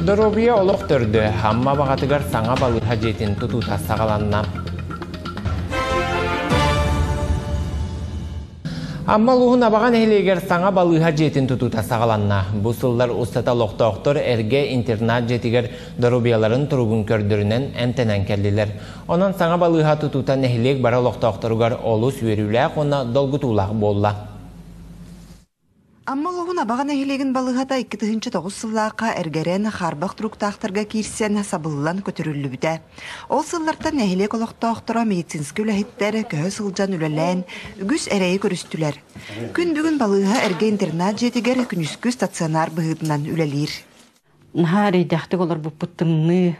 Доруобуйа олох төрдө, Амма баҕатыгар саҥа балыыһа дьиэтин тутуута саҕаланна. Амма улууһун Абаҕа нэһилиэгэр саҥа балыыһа дьиэтин тутуута саҕаланна. Бу сыллар устата олохтоохтор эргэ интернат дьиэтигэр доруобуйаларын туругун көрдөрүнэн эмтэнэн кэллилэр. Онон саҥа балыыһа тутуута нэһилиэк бары олохтоохторугар олус үөрүүлээх уонна долгутуулаах буолла. Амма улууһун Абаҕа нэһилиэгин балыыһата 2009 сыллаахха эргэрэн, хаарбах туруктаахтарга киирсэн, сабыллан көтүрүллүбүтэ. Ол сыллартан нэһилиэк олохтоохторо медицинскэй үлэһиттэр көһө сылдьан үлэлээн, үгүс эрэйи көрүстүлэр. Күн бүгүн балыыһа эргэ интернат дьиэтигэр күнүскү стационар быһыытынан үлэлиир. Наһаа эрэйдээхтик олорбуппут тымныы,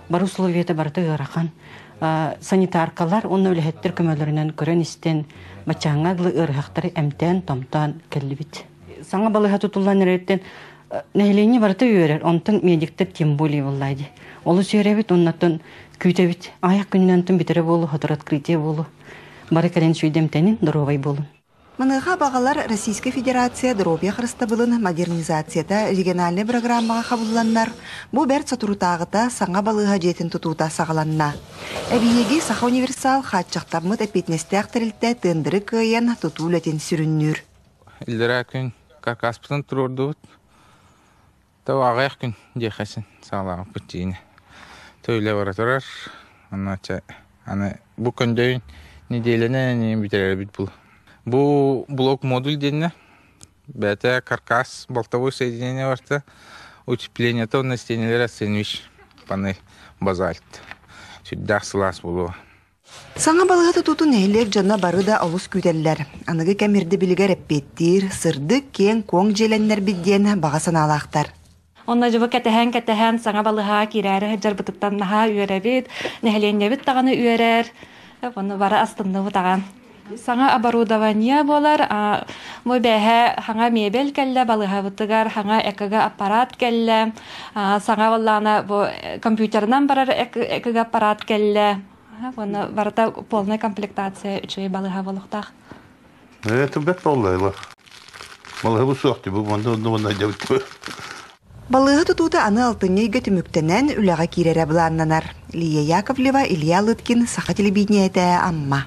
бары условиета барыта ыарахан. Санитаркалар уонна үлэһиттэр көмөлөрүнэн көрөн-истэн, баччааҥҥа дылы ыарыһахтары эмтээн-томтоон кэллибит. Саҥа балыыһа тутуллан эрэриттэн нэһилиэнньэ барыта үөрэр, онтон медиктэр тем более буоллаа дии. Олус үөрэбит, оннуттан күүтэбит. Аҕыйах күнүнэн онтон бүтэрэ буолуо, сотору открытие буолуо. Бары кэлэн үчүгэйдик эмтэнин, доруобай буолун. Маныаха баҕалар Российскай Федерация доруобуйа харыстабылын модернизацията региональнай бырагыраамаҕа хабылланнар, бу бэрт соторутааҕыта саҥа балыыһа дьиэтин тутуута саҕаланна. Эбийиэги Саха универсал хааччахтаммыт эппиэтинэстээх тэрилтэ тендеры кыайан тутуу үлэтин сүрүннүүр. Иллэрээ күн каркаспытын туруордубут. То аҕыйах күн диэххэ син саҕалаабыппыт дьиэни. То үлэ бара турар. Онно чэ аны бу көндөйүн нэдиэлэнэн бүтэрэрбит бул. Бу блок модуль диэннэ бэйэтэ каркас болтовой соединение барта утеплениета уонна стенелэрэ сэндвич панель базальт сүрдээх сылаас буолуо. Саҥа балыыһа тутуутун нэһилиэк дьоно бары да олус күүтэллэр. Аныгы кэм ирдэбилигэр эппиэттиир, сырдык, киэҥ-куоҥ дьиэлэннэрбит диэн баҕа санаалаахтар. Онно дьыбы кэтэһэн-кэтэһэн саҥа балыыһаҕа киирээри сылдьарбытыттан наһаа үөрэбит, нэһилиэнньэбит даҕаны үөрэр, ону бары астынныбыт аҕан. Саҥа оборудование буолар, бу бээһэ саҥа мебель кэллэ балыыһабытыгар, саҥа ЭКГ аппарат кэллэ, саҥа буоллаҕына бу компьютерынан барар ЭКГ аппарат кэллэ. Уонна барыта полная комплектация үчүгэй балыыһа буолуохтаах. Тубет буолла Балыыһа суох бу манна онно дьабыт. Балыыһа тутуута аны алтынньы ыйга түмүктэнэн үлэҕэ киирэрэ былааннанар. Лия Яковлева, Илья Лыткин, Саха телевидениетэ, Амма.